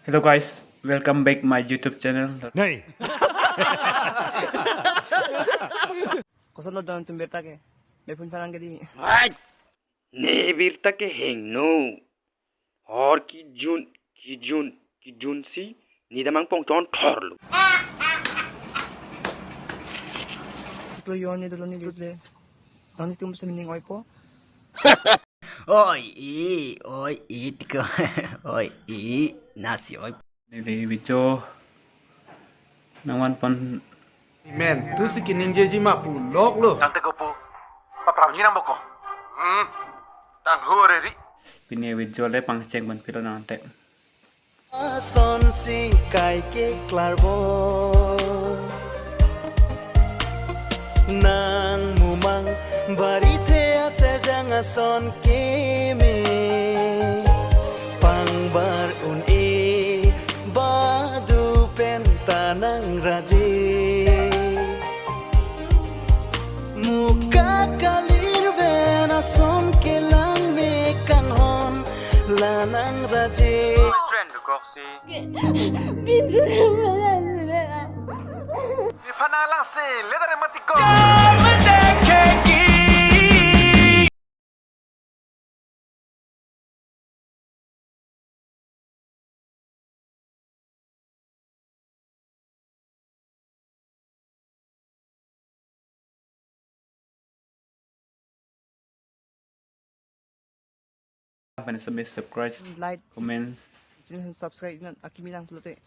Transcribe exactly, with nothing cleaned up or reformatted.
Hello guys, welcome back my YouTube channel. Nei. Kosonlo don tum birta ke? Mepun phalang ke di. Hai! Ne birta ke hingno. Hor kejun, kejun, kejun si nidamang pongchon thorlo. Chiklo yon ni dolo ni bitle. Don tum semining oipo. Oi, i, oi, i, tiko. Oi, i, nasi, oi. Neli video nangvanpon. Amen. Tu si kiningjeji ma pu lok lo. Tangte ko pu. Papram ni nang boko. Hmm. Tang hore ri. Pini video le pangcheng ban pilo nang te. Ason si kai ke klarbo. Nang mumang barithe aserjang ason keme. Pangbar un-e badu pen ta nang raje. Muka kalir pen ason kelang me kanghon la nang raje. Friend kok si. Pinsu sebelah sini. Di phan alang si, leader mati ko. Pen subscribe, like, comment, channel subscribe nang akimi lang pulote.